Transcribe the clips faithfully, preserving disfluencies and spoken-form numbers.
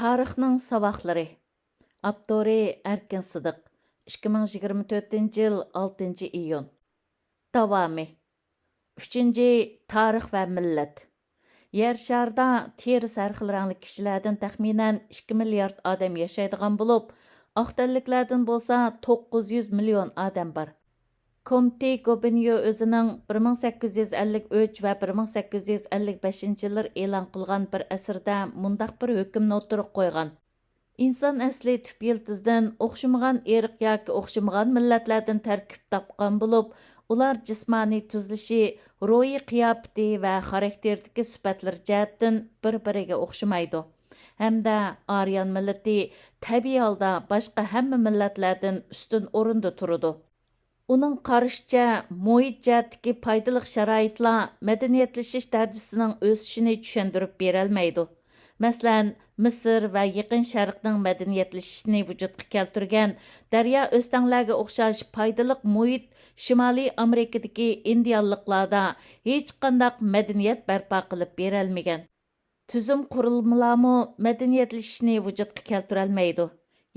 تارىخنىڭ ساۋاقلىرى. ئاپتورى: ئەركىن سىدىق. ئىككى مىڭ يىگىرمە تۆتىنچى يىل، ئالتىنچى ئىيۇن. داۋامى. ئۈچىنچى، تارىخ ۋە مىللەت. يەر شارىدا تېرىسى ھەر خىل رەڭلىك كىشىلەردىن تەخمىنەن ئىككى مىليارد ئادەم ياشايدىغان بولۇپ، ئاق تەنلىكلەردىن بولسا توققۇز يۈز مىليون ئادەم بار. كومتى گوبىنيو ئۆزىنىڭ بىر مىڭ سەككىز يۈز ئەللىك ئۈچ ۋە بىر مىڭ سەككىز يۈز ئەللىك بەشىنچى يىللىرى ئېلان قىلغان بىر ئەسىرىدە مۇنداق بىر ھۆكۈمنى ئوتتۇرىغا قويغان. ئىنسان ئەسلى تۈپ يىلتىزىدىن ئوخشىمىغان ئىرق ياكى ئوخشىمىغان مىللەتلەردىن تەركىب تاپقان بولۇپ، ئۇلار جىسمانىي تۈزۈلۈشى، روھىي قىياپىتى ۋە خاراكتېرىدىكى سۈپەتلىرى جەھەتتىن بىر-بىرىگە ئوخشىمايدۇ ھەمدە ئارىيان مىللىتى تەبىئىي ھالدا باشقا ھەممە مىللەتلەردىن ئۈستۈن ئورۇندا تۇرىدۇ. ئۇنىڭ قارىشىچە، مۇھىت جەھەتتىكى پايدىلىق شارائىتلار مەدەنىيەتلىشىش دەرىجىسىنىڭ ئۆسۈشىنى چۈشەندۈرۈپ بېرەلمەيدۇ. مەسىلەن، مىسىر ۋە يېقىن شەرقنىڭ مەدەنىيەتلىشىشىنى ۋۇجۇدقا كەلتۈرگەن دەريا ئۆستەڭلەرگە ئوخشاش پايدىلىق مۇھىت شىمالىي ئامېرىكىدىكى ئىندىيانلىقلاردا ھېچقانداق مەدەنىيەت بەرپا قىلىپ بېرەلمىگەن. تۈزۈم قۇرۇلمىلارمۇ مەدەنىيەتلىشىشنى ۋۇجۇدقا كەلتۈرەلمەيدۇ.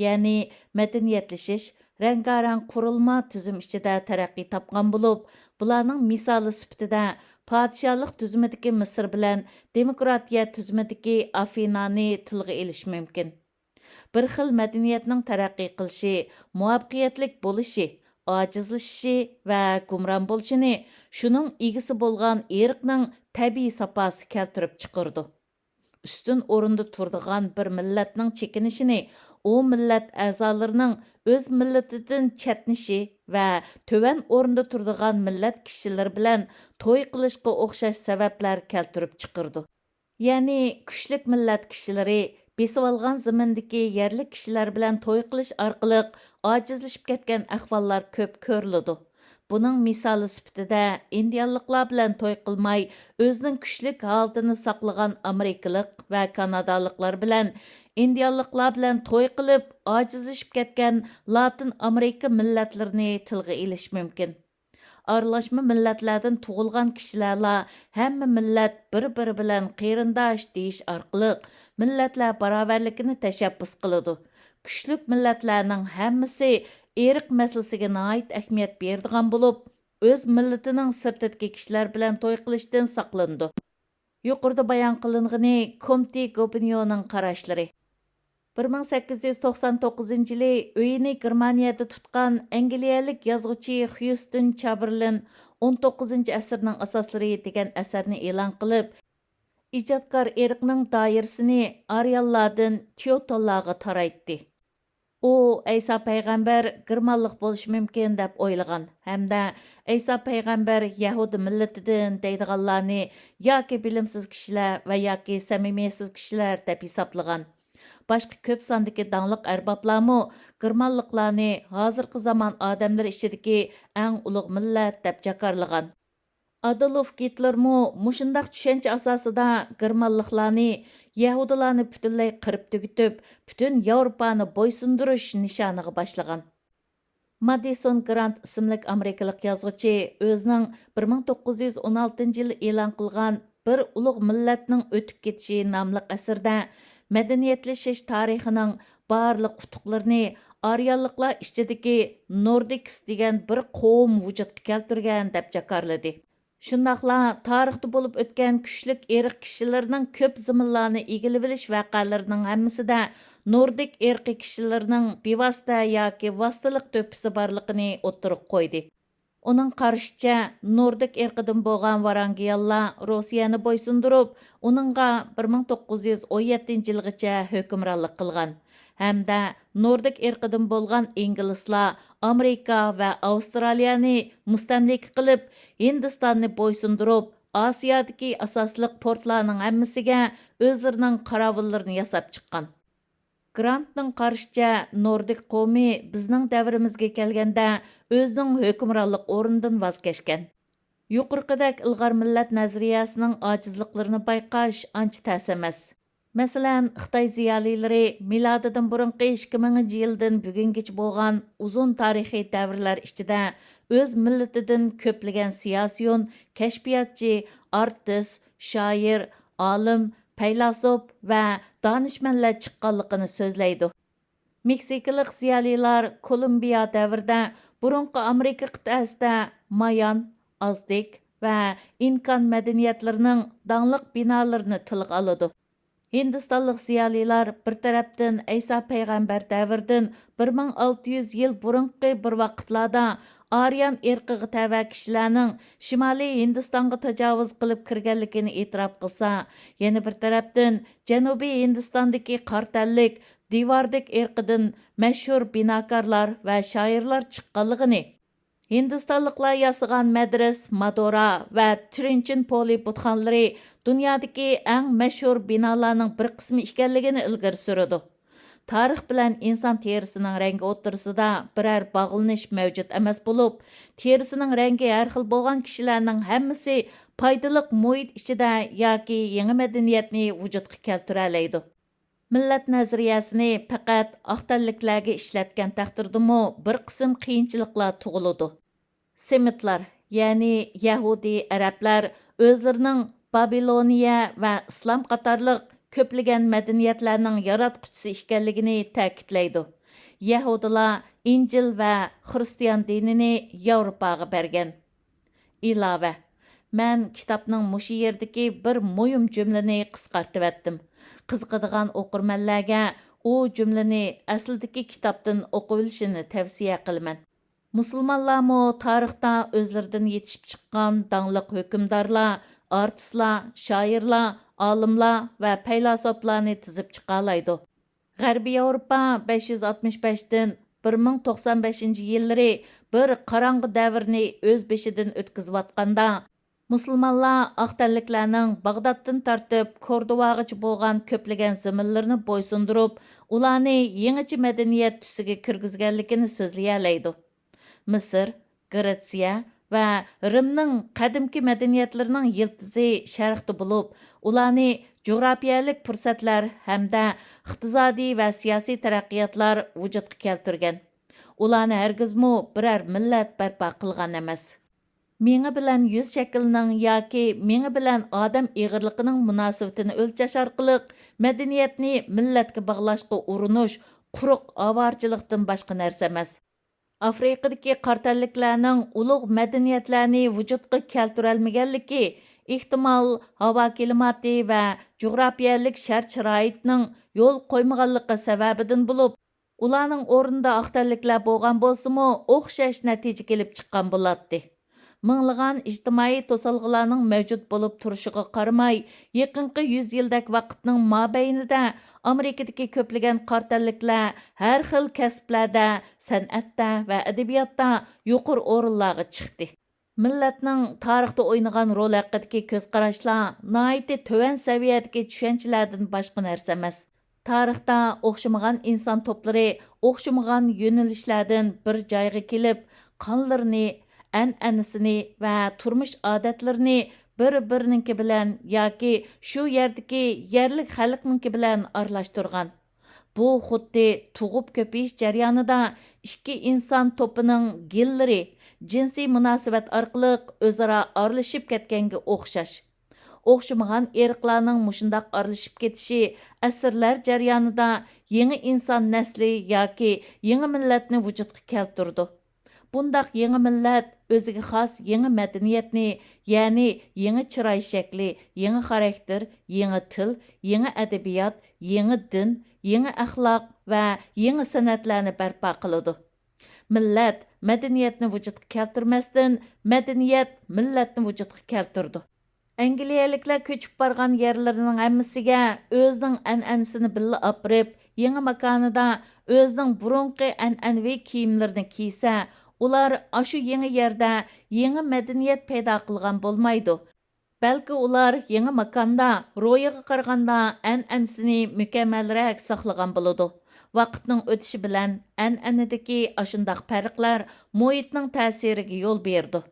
يەنى مەدەنىيەتلىشىش، رەڭگارەڭ قۇرۇلما تۈزۈم ئىچىدە تەرەققىي تاپقان بولۇپ، بۇلارنىڭ مىسالى سۈپىتىدە پادىشاھلىق تۈزۈمىدىكى مىسىر بىلەن دېموكراتىيە تۈزۈمىدىكى ئافىنانى تىلغا ئېلىش مۇمكىن. بىر خىل مەدەنىيەتنىڭ تەرەققىي قىلىشى، مۇۋەپپەقىيەتلىك بولۇشى، ئاجىزلىشىشى ۋە گۇمران بولۇشىنى شۇنىڭ ئىگىسى بولغان ئىرقنىڭ تەبىئىي ساپاسى كەلتۈرۈپ چىقىرىدۇ. ئۈستۈن ئورۇندا تۇرىدىغان بىر مىللەتنىڭ چېكىنىشىنى ئۇ مىللەت ئەزالىرىنىڭ ئۆز مىللىتىدىن چەتنىشى ۋە تۆۋەن ئورۇندا تۇرىدىغان مىللەت كىشىلىرى بىلەن توي قىلىشقا ئوخشاش سەۋەبلەر كەلتۈرۈپ چىقىرىدۇ. يەنى كۈچلۈك مىللەت كىشىلىرى بېسىۋالغان زېمىندىكى يەرلىك كىشىلەر بىلەن توي قىلىش ئارقىلىق ئاجىزلىشىپ كەتكەن ئەھۋاللار كۆپ كۆرۈلىدۇ. بۇنىڭ مىسالى سۈپىتىدە، ئىندىيانلىقلار بىلەن توي قىلماي، ئۆزىنىڭ كۈچلۈك ھالىتىنى ساقلىغان ئامېرىكىلىق ۋە كانادالىقلار بىلەن ئىندىيانلىقلار بىلەن توي قىلىپ، ئاجىزلىشىپ كەتكەن لاتىن ئامېرىكا مىللەتلىرىنى تىلغا ئېلىش مۇمكىن. ئارىلاشما مىللەتلەردىن تۇغۇلغان كىشىلەرلا ھەممە مىللەت بىر-بىرى بىلەن قېرىنداش دېيىش ئارقىلىق مىللەتلەر باراۋەرلىكىنى تەشەببۇس قىلىدۇ. كۈچلۈك مىللەتلەرنىڭ ھەممىسى ئىرق مەسىلىسىگە ناھايىتى ئەھمىيەت بېرىدىغان بولۇپ، ئۆز مىللىتىنىڭ سىرتىدىكى كىشىلەر بىلەن توي قىلىشتىن ساقلىنىدۇ. يۇقىرىدا بايان قىلىنغىنى كومتى گوبىنيونىڭ قاراشلىرى. بىر مىڭ سەككىز يۈز توقسان توققۇزىنچى يىلى ئۆيىنى گېرمانىيەدە تۇتقان ئەنگلىيەلىك يازغۇچى خيۇستون چابېرلىن ئون توققۇزىنچى ئەسىرنىڭ ئاساسلىرى دېگەن ئەسەرنى ئېلان قىلىپ، ئىجادكار ئىرقنىڭ دائىرىسىنى ئارىيانلاردىن تېۋتونلارغا تارايتتى. ئۇ ئەيسا پەيغەمبەر گېرمانلىق بولۇشى مۇمكىن دەپ ئويلىغان ھەمدە ئەيسا پەيغەمبەر يەھۇدىي مىللىتىدىن دەيدىغانلارنى ياكى بىلىمسىز كىشىلەر ۋە ياكى سەمىمىيەتسىز كىشىلەر دەپ ھېسابلىغان. باشقا كۆپ ساندىكى داڭلىق ئەربابلارمۇ گېرمانلىقلارنى ھازىرقى زامان ئادەملىرى ئىچىدىكى ئەڭ ئۇلۇغ مىللەت دەپ جاكارلىغان. ئادولف گىتلېرمۇ مۇشۇنداق چۈشەنچە ئاساسىدا گېرمانلىقلارنى، يەھۇدىيلارنى پۈتۈنلەي قىرىپ تۈگىتىپ، پۈتۈن ياۋروپانى بويسۇندۇرۇش نىشانىغا باشلىغان. مادىسون گرانت ئىسىملىك ئامېرىكىلىق يازغۇچى ئۆزىنىڭ بىر مىڭ توققۇز يۈز ئون ئالتىنچى يىلى ئېلان قىلغان بىر ئۇلۇغ مىللەتنىڭ ئۆتۈپ كېتىشى ناملىق ئەسىرىدە مەدەنىيەتلىشىش تارىخىنىڭ بارلىق ئۇتۇقلىرىنى ئارىيانلىقلار ئىچىدىكى نوردىكس دېگەن بىر قوۋم ۋۇجۇدقا كەلتۈرگەن دەپ جاكارلىدى. شۇنداقلا تارىختا بولۇپ ئۆتكەن كۈچلۈك ئىرق كىشىلىرىنىڭ كۆپ زېمىنلارنى ئىگىلىۋېلىش ۋەقەلىرىنىڭ ھەممىسىدە نوردىك ئىرقىي كىشىلىرىنىڭ بىۋاسىتە ياكى ۋاسىتىلىق تۆھپىسى بارلىقىنى ئوتتۇرىغا قويدى. ئۇنىڭ قارىشىچە، نوردىك ئىرقىدىن بولغان ۋارانگىيانلار روسىيەنى بويسۇندۇرۇپ، ئۇنىڭغا بىر مىڭ توققۇز يۈز ئون يەتتىنچى يىلغىچە ھۆكۈمرانلىق قىلغان ھەمدە نوردىك ئىرقىدىن بولغان ئىنگلىزلار ئامېرىكا ۋە ئاۋسترالىيەنى مۇستەملىكە قىلىپ، ھىندىستاننى بويسۇندۇرۇپ، ئاسىيادىكى ئاساسلىق پورتلارنىڭ ھەممىسىگە ئۆزلىرىنىڭ قاراۋۇللىرىنى ياساپ چىققان. گرانتنىڭ قارىشىچە، نوردىك قومى بىزنىڭ دەۋرىمىزگە كەلگەندە ئۆزىنىڭ ھۆكۈمرانلىق ئورنىدىن ۋاز كەچكەن. يۇقىرىقىدەك ئىلغار مىللەت نەزەرىيەسىنىڭ ئاجىزلىقلىرىنى بايقاش ئانچە تەس ئەمەس. مەسىلەن، خىتاي زىيالىيلىرى مىلادىدىن بۇرۇنقى ئىككى مىڭىنچى يىلدىن بۈگۈنگىچە بولغان ئۇزۇن تارىخىي دەۋرلەر ئىچىدە ئۆز مىللىتىدىن كۆپلىگەن سىياسىيون، كەشپىياتچى، ئارتىس، شائىر، ئالىم، پەيلاسوپ ۋە دانىشمەنلەر چىققانلىقىنى سۆزلەيدۇ. مېكسىكىلىق زىيالىيلار كولومبىيا دەۋرىدە بۇرۇنقى ئامېرىكا قىتئەسىدە مايان، ئازتېك ۋە ئىنكان مەدەنىيەتلىرىنىڭ داڭلىق بىنالىرىنى تىلغا ئالىدۇ. ھىندىستانلىق زىيالىيلار بىر تەرەپتىن ئەيسا پەيغەمبەر دەۋرىدىن بىر مىڭ ئالتە يۈز يىل بۇرۇنقى بىر ۋاقىتلاردا ئاريان ئىرقىغا تەۋە كىشىلەرنىڭ شىمالىي ھىندىستانغا تاجاۋۇز قىلىپ كىرگەنلىكىنى ئېتىراپ قىلسا، يەنە بىر تەرەپتىن جەنۇبىي ھىندىستاندىكى قارا تەنلىك دىۋاردىك ئىرقىدىن مەشھۇر بىناكارلار ۋە شائىرلار چىققانلىقىنى، ھىندىستانلىقلار ياسىغان مەدرىس، مادورا ۋە ترىنچىنپولى بۇتخانىلىرى دۇنيادىكى ئەڭ مەشھۇر بىنالارنىڭ بىر قىسمى ئىكەنلىكىنى ئىلگىرى سۈرىدۇ. تارىخ بىلەن ئىنسان تېرىسىنىڭ رەڭگى ئوتتۇرىسىدا بىرەر باغلىنىش مەۋجۇت ئەمەس بولۇپ، تېرىسىنىڭ رەڭگى ھەر خىل بولغان كىشىلەرنىڭ ھەممىسى پايدىلىق مۇھىت ئىچىدە ياكى يېڭى مەدەنىيەتنى ۋۇجۇدقا كەلتۈرەلەيدۇ. مىللەت نەزەرىيەسىنى پەقەت ئاق تەنلىكلەرگە ئىشلەتكەن تەقدىردىمۇ بىر قىسىم قىيىنچىلىقلار تۇغۇلىدۇ. سېمىتلار، يەنى يەھۇدىي ئەرەبلەر ئۆزلىرىنىڭ بابىلونىيە ۋە ئىسلام قاتارلىق كۆپلىگەن مەدەنىيەتلەرنىڭ ياراتقۇچىسى ئىكەنلىكىنى تەكىتلەيدۇ. يەھۇدىيلار ئىنجىل ۋە خىرىستىيان دىنىنى ياۋروپاغا بەرگەن. ئىلاۋە، مەن كىتابنىڭ مۇشۇ يېرىدىكى بىر مۇھىم جۈملىنى قىسقارتىۋەتتىم. قىزىقىدىغان ئوقۇرمەنلەرگە ئۇ جۈملىنى ئەسلىدىكى كىتابتىن ئوقۇۋېلىشىنى تەۋسىيە قىلىمەن. مۇسۇلمانلارمۇ تارىختا ئۆزلىرىدىن يېتىشىپ چىققان داڭلىق ھۆكۈمدارلار، ئارتىسلار، شائىرلار، ئالىملار ۋە پەيلاسوپلارنى تىزىپ چىقالايدۇ. غەربىي ياۋروپا بەش يۈز ئاتمىش بەشتىن بىر مىڭ توقسان بەشىنچى يىللىرى بىر قاراڭغۇ دەۋرنى ئۆز بېشىدىن ئۆتكۈزۈۋاتقاندا، مۇسۇلمانلار ئاق تەنلىكلەرنىڭ باغدادتىن تارتىپ كوردوۋاغىچە بولغان كۆپلىگەن زېمىنلىرىنى بويسۇندۇرۇپ، ئۇلارنى يېڭىچە مەدەنىيەت تۈسىگە كىرگۈزگەنلىكىنى سۆزلىيەلەيدۇ. مىسىر، گرېتسىيە ۋە رىمنىڭ قەدىمكى مەدەنىيەتلىرىنىڭ يىلتىزى شەرقتە بولۇپ، ئۇلارنى جۇغراپىيەلىك پۇرسەتلەر ھەمدە ئىقتىسادىي ۋە سىياسىي تەرەققىياتلار ۋۇجۇدقا كەلتۈرگەن. ئۇلارنى ھەرگىزمۇ بىرەر مىللەت بەرپا قىلغان ئەمەس. مېڭە بىلەن يۈز شەكلىنىڭ ياكى مېڭە بىلەن ئادەم ئېغىرلىقىنىڭ مۇناسىۋىتىنى ئۆلچەش ئارقىلىق مەدەنىيەتنى مىللەتكە باغلاشقا ئۇرۇنۇش قۇرۇق ئاۋارىچىلىقتىن باشقا نەرسە ئەمەس. ئافرىقىدىكى قارا تەنلىكلەرنىڭ ئۇلۇغ مەدەنىيەتلەرنى ۋۇجۇدقا كەلتۈرەلمىگەنلىكى، ئېھتىمال، ھاۋا كىلىماتى ۋە جۇغراپىيەلىك شەرت-شارائىتنىڭ يول قويمىغانلىقى سەۋەبىدىن بولۇپ، ئۇلارنىڭ ئورنىدا ئاق تەنلىكلەر بولغان بولسىمۇ، ئوخشاش نەتىجىگە كېلىپ چىققان بولاتتى. مىڭلىغان ئىجتىمائىي توسالغۇلارنىڭ مەۋجۇت بولۇپ تۇرۇشىغا قارىماي، يېقىنقى يۈز يىلدەك ۋاقىتنىڭ مابەينىدە ئامېرىكىدىكى كۆپلىگەن قارا تەنلىكلەر ھەر خىل كەسىپلەردە، سەنئەتتە ۋە ئەدەبىياتتا يۇقىرى ئورۇنلارغا چىقتى. مىللەتنىڭ تارىختا ئوينىغان رولى ھەققىدىكى كۆز قاراشلار ناھايىتى تۆۋەن سەۋىيەدىكى چۈشەنچىلەردىن باشقا نەرسە ئەمەس. تارىختا ئوخشىمىغان ئىنسان توپلىرى ئوخشىمىغان يۆنىلىشلەردىن بىر جايغا كېلىپ، قانلىرىنى، ئەنئەنىسىنى ۋە تۇرمۇش ئادەتلىرىنى بىر-بىرىنىڭكى بىلەن ياكى شۇ يەردىكى يەرلىك خەلقنىڭكى بىلەن ئارىلاشتۇرغان. بۇ خۇددى تۇغۇپ كۆپىيىش جەريانىدا ئىككى ئىنسان توپىنىڭ گېنلىرى جىنسىي مۇناسىۋەت ئارقىلىق ئۆزئارا ئارىلىشىپ كەتكەنگە ئوخشاش. ئوخشىمىغان ئىرقلارنىڭ مۇشۇنداق ئارىلىشىپ كېتىشى ئەسىرلەر جەريانىدا يېڭى ئىنسان نەسلى ياكى يېڭى مىللەتنى ۋۇجۇدقا كەلتۈرىدۇ. بۇنداق يېڭى مىللەت ئۆزىگە خاس يېڭى مەدەنىيەتنى، يەنى يېڭى چىراي شەكلى، يېڭى خاراكتېر، يېڭى تىل، يېڭى ئەدەبىيات، يېڭى دىن، يېڭى ئەخلاق ۋە يېڭى سەنئەتلەرنى بەرپا قىلىدۇ. مىللەت مەدەنىيەتنى ۋۇجۇدقا كەلتۈرمەستىن، مەدەنىيەت مىللەتنى ۋۇجۇدقا كەلتۈرىدۇ. ئەنگلىيەلىكلەر كۆچۈپ بارغان يەرلىرىنىڭ ھەممىسىگە ئۆزىنىڭ ئەنئەنىسىنى بىللە ئاپىرىپ، يېڭى ماكانىدا ئۆزىنىڭ بۇرۇنقى ئەنئەنىۋى كىيىملىرىنى كىيسە، ئۇلار ئاشۇ يېڭى يەردە يېڭى مەدەنىيەت پەيدا قىلغان بولمايدۇ. بەلكى ئۇلار يېڭى ماكاندا روھىغا قارىغاندا ئەنئەنىسىنى مۇكەممەلرەك ساقلىغان بولىدۇ. ۋاقىتنىڭ ئۆتۈشى بىلەن ئەنئەنىدىكى ئاشۇنداق پەرقلەر مۇھىتنىڭ تەسىرىگە يول بېرىدۇ.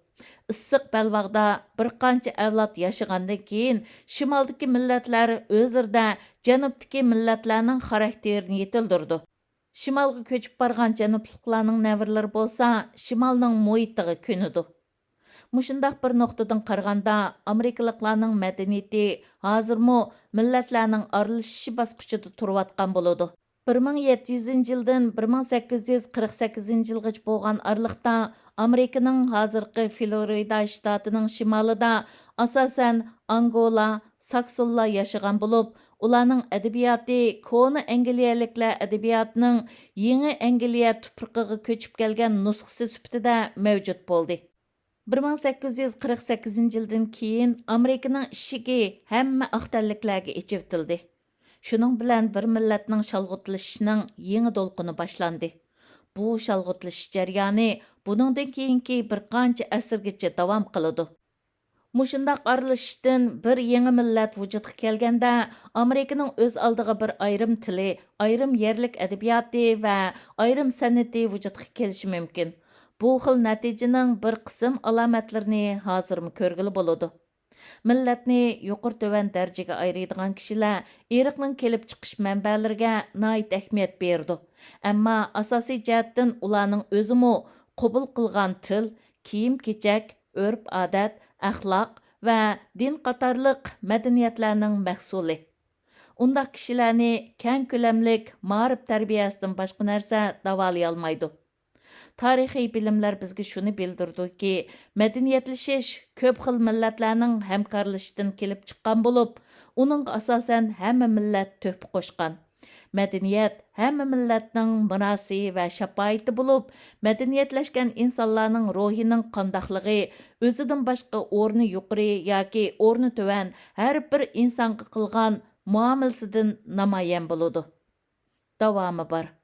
ئىسسىق بەلباغدا بىر قانچە ئەۋلاد ياشىغاندىن كېيىن، شىمالدىكى مىللەتلەر ئۆزلىرىدە جەنۇبتىكى مىللەتلەرنىڭ خاراكتېرىنى يېتىلدۈرىدۇ. شىمالغا كۆچۈپ بارغان جەنۇبلۇقلارنىڭ نەۋرىلىرى بولسا شىمالنىڭ مۇھىتىغا كۆنىدۇ. مۇشۇنداق بىر نۇقتىدىن قارىغاندا، ئامېرىكىلىقلارنىڭ مەدەنىيىتى ھازىرمۇ مىللەتلەرنىڭ ئارىلىشىشى باسقۇچىدا تۇرۇۋاتقان بولىدۇ. بىر مىڭ يەتتە يۈزىنچى يىلدىن بىر مىڭ سەككىز يۈز قىرىق سەككىزىنچى يىلغىچە بولغان ئارىلىقتا ئامېرىكىنىڭ ھازىرقى فلورىدا شتاتىنىڭ شىمالىدا ئاساسەن ئانگولا، ساكسونلار ياشىغان بولۇپ، ئۇلارنىڭ ئەدەبىياتى كونا ئەنگلىيەلىكلەر ئەدەبىياتىنىڭ يېڭى ئەنگلىيە تۇپرىقىغا كۆچۈپ كەلگەن نۇسخىسى سۈپىتىدە مەۋجۇت بولدى. بىر مىڭ سەككىز يۈز قىرىق سەككىزىنچى يىلدىن كېيىن ئامېرىكىنىڭ ئىشىكى ھەممە ئاق تەنلىكلەرگە ئېچىۋېتىلدى. شۇنىڭ بىلەن بىر مىللەتنىڭ شالغۇتلىشىشىنىڭ يېڭى دولقۇنى باشلاندى. بۇ شالغۇتلىشىش جەريانى بۇنىڭدىن كېيىنكى بىر قانچە ئەسىرگىچە داۋام قىلىدۇ. مۇشۇنداق ئارىلىشىشتىن بىر يېڭى مىللەت ۋۇجۇدقا كەلگەندە، ئامېرىكىنىڭ ئۆز ئالدىغا بىر ئايرىم تىلى، ئايرىم يەرلىك ئەدەبىياتى ۋە ئايرىم سەنئىتى ۋۇجۇدقا كېلىشى مۇمكىن. بۇ خىل نەتىجىنىڭ بىر قىسىم ئالامەتلىرىنى ھازىرمۇ كۆرگىلى بولىدۇ. مىللەتنى يۇقىرى تۆۋەن دەرىجىگە ئايرىيدىغان كىشىلەر ئىرقنىڭ كېلىپ چىقىش مەنبەلىرىگە ناھايىتى ئەھمىيەت بېرىدۇ. ئەمما ئاساسىي جەھەتتىن ئۇلارنىڭ ئۆزىمۇ قوبۇل قىلغان تىل، كىيىم-كېچەك، ئۆرپ-ئادەت، ئەخلاق ۋە دىن قاتارلىق مەدەنىيەتلەرنىڭ مەھسۇلى. ئۇنداق كىشىلەرنى كەڭ كۆلەملىك مائارىپ تەربىيەسىدىن باشقا نەرسە داۋالىيالمايدۇ. تارىخىي بىلىملەر بىزگە شۇنى بىلدۈرىدۇكى، مەدەنىيەتلىشىش كۆپ خىل مىللەتلەرنىڭ ھەمكارلىشىشىدىن كېلىپ چىققان بولۇپ، ئۇنىڭغا ئاساسەن ھەممە مىللەت تۆھپە قوشقان. مەدەنىيەت ھەممە مىللەتنىڭ مىراسى ۋە شاپائىتى بولۇپ، مەدەنىيەتلەشكەن ئىنسانلارنىڭ روھىنىڭ قانداقلىقى، ئۆزىدىن باشقا ئورنى يۇقىرى ياكى ئورنى تۆۋەن ھەر بىر ئىنسانغا قىلغان مۇئامىلىسىدىن نامايان بولىدۇ. داۋامى بار.